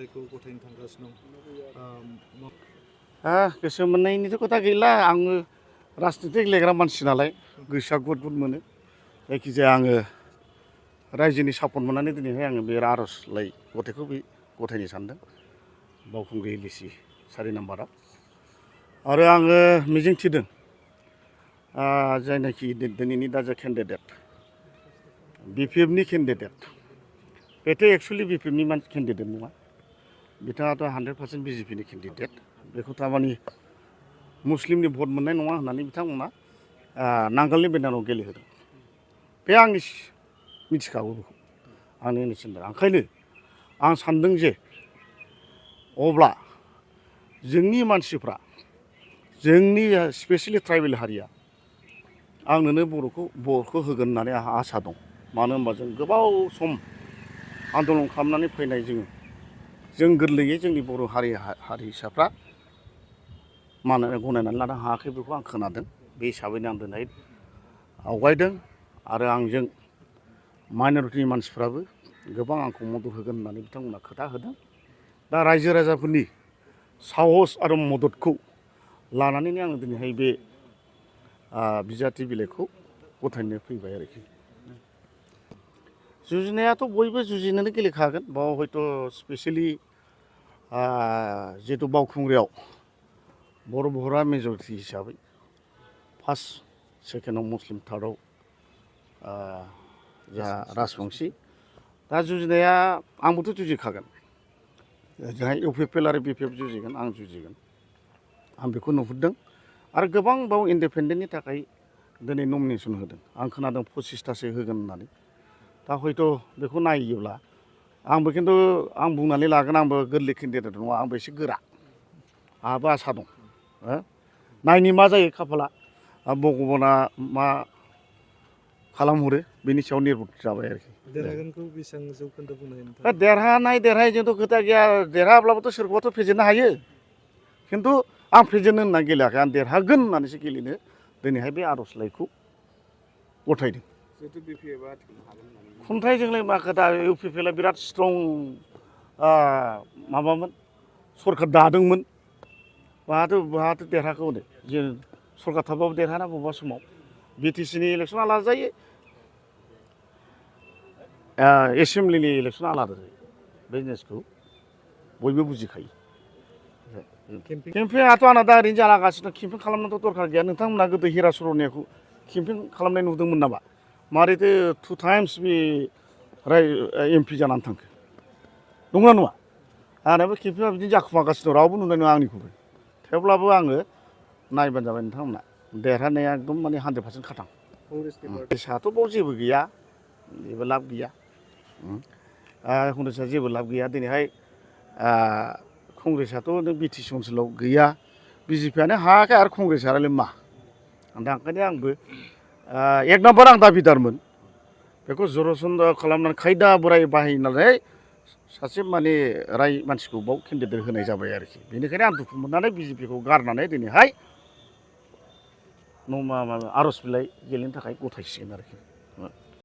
बेखौ गथायनो थांगासिनो दं। गोसो मोननायनिथ' खोथा गैला आङो राजनिति गेलेग्रा मानसि नालाय गोसोआ गुद गुद मोनो जायखिजाया आङो रायजोनि सापर्ट मोननानै दिनैहाय आङो बे आर'जलाइ गथायखौ बे गथायनो सानदों बावखुंग्रि एलएसि 4 नाम्बाराव आरो आङो मिजिंथिदों जायनाखि दिनैनि दा जा केन्डिडेट बिपिएफनि केन्डिडेट बेथ' एक्सुवेलि बिपिएफनि केन्डिडेट नङा बिथाङाथ' 100% बिजेपिनि केन्डिडेट बेखौ थारमाने मुस्लिमनि भट मोननाय नङा होननानै बिथांमोना नांगोलनि बेनाराव गेलेहोदों बे आंनि मिथिखागौ बेखौ आंनि इनोसेन्ट ओंखायनो आं सानदों जे अब्ला जोंनि मानसिफ्रा जोंनि स्पेसियेलि ट्राइबेल हारिया आंनोनो बर'खौ होगोन होननानै आंहा आसा दं मानो होनबा जों गोबाव सम आन्दलन खालामनानै फैनाय जों गोरलैयै जोंनि बर' हारिसाफ्रा मानो गनायनानै लानो हायाखै बेखौ आं खोनादों बे हिसाबैनो आं दिनै आवगायदों आरो आंजों माइन'रिटिनि मानसिफ्राबो गोबां आंखौ मदद होगोन होननानै बिथांमोना खोथा होदों दा रायजो राजाफोरनि साहस आरो मददखौ लानानैनो आङो दिनैहाय बे बिजाथि बिलाइखौ गथायनो फैबाय आरोखि जुजिनायाथ' बयबो जुजिनोनो गेलेखागोन बाव हयथ' स्पेसियेलि जिहेतु बावखुंग्रियाव बर'फोरा मेजरिटि हिसाबै फार्स्ट सेकेन्डआव मुस्लिम थार्डआव जोंहा राजबंसि दा जुजिनाया आंबोथ' जुजिखागोन जोंहा इउपिपिएल आरो बिपिएफ जुजिगोन आं जुजिगोन आं बेखौ नुहुरदों आरो गोबां बाव इन्डिपेन्डेन्टनि थाखाय दिनै नमिनेसन होदों आं खोनादों 25थासो होगोन होननानै दा हयथ' बेखौ नायोब्ला आंबो खिन्थु आं बुंनानै लागोन आंबो गोरलै केन्डिडेट नङा आंबो एसे गोरा आंहाबो आसा दं नायनि मा जायो खाफाला भगबाना मा खालामहरो बेनि सायाव निर्भर जाबाय आरोखि देरहागोनखौ बेसेबां जौखोन्दो बुंनो हायो देरहायैजोंथ' खोथा गैया देरहाब्लाबोथ' सोरखौबाथ' फेजेननो हायो खिन्थु आं फेजेननो होनना गेलेयाखै आं देरहागोन होननानैसो गेलेनो दिनैहाय बे आर'जलाइखौ गथायदों खुंथायजोंलाय मा खोथा इउपिपिएलआ बिराद स्ट्रं माबामोन सरकार दादोंमोन बहाथो देरहाखो हनै जों सरकार थाबाबो देरहाना बबेबा समाव बिटिसिनि इलेक्सन आलादा जायो एसेमब्लिनि इलेक्सन आलादा जायो बे जिनिसखौ बयबो बुजिखायो केम्पेइनआथ' आंना दा ओरैनो जालागासिनो केम्पेइन खालामनांगौ दरखार गैया नोंथांमोना गोदो हिरा सर'नियाखौ केम्पेइन खालामनाय नुदोंमोन नामा मारैथो 2 टाइम्स बे एमपि जानानै थांखो नंगौना नङा आंनाबो केम्पेइना बिदिनो जाखुमागासिनो दं रावबो नुनाय नङा आंनिखौबो थेवब्लाबो आङो नायबानो जाबाय नोंथांमोना देरहानाया एकदम माने 100% खाथां कংग्रेसआथ' बाव जेबो गैया जेबो लाब गैया कংग्रेसआ जेबो लाब गैया दिनैहाय कংग्रेसआथ' नों बिटिसि ओनसोलाव गैया बिजेपिआनो हायाखै आरो कংग्रेसआलाय मा दा ओंखायनो आंबो 1 नाम्बार आं दाबिदारमोन बेखौ जरसन्द खालामनानै खायदा बोराय बाहायनानै सासे माने मानसिखौ बाव केन्डिडेट होनाय जाबाय आरोखि बेनिखायनो आं दुखु मोननानै बिजेपिखौ गारनानै दिनैहाय आर'ज बिलाइ गेलेनो थाखाय गथायसिगोन आरोखि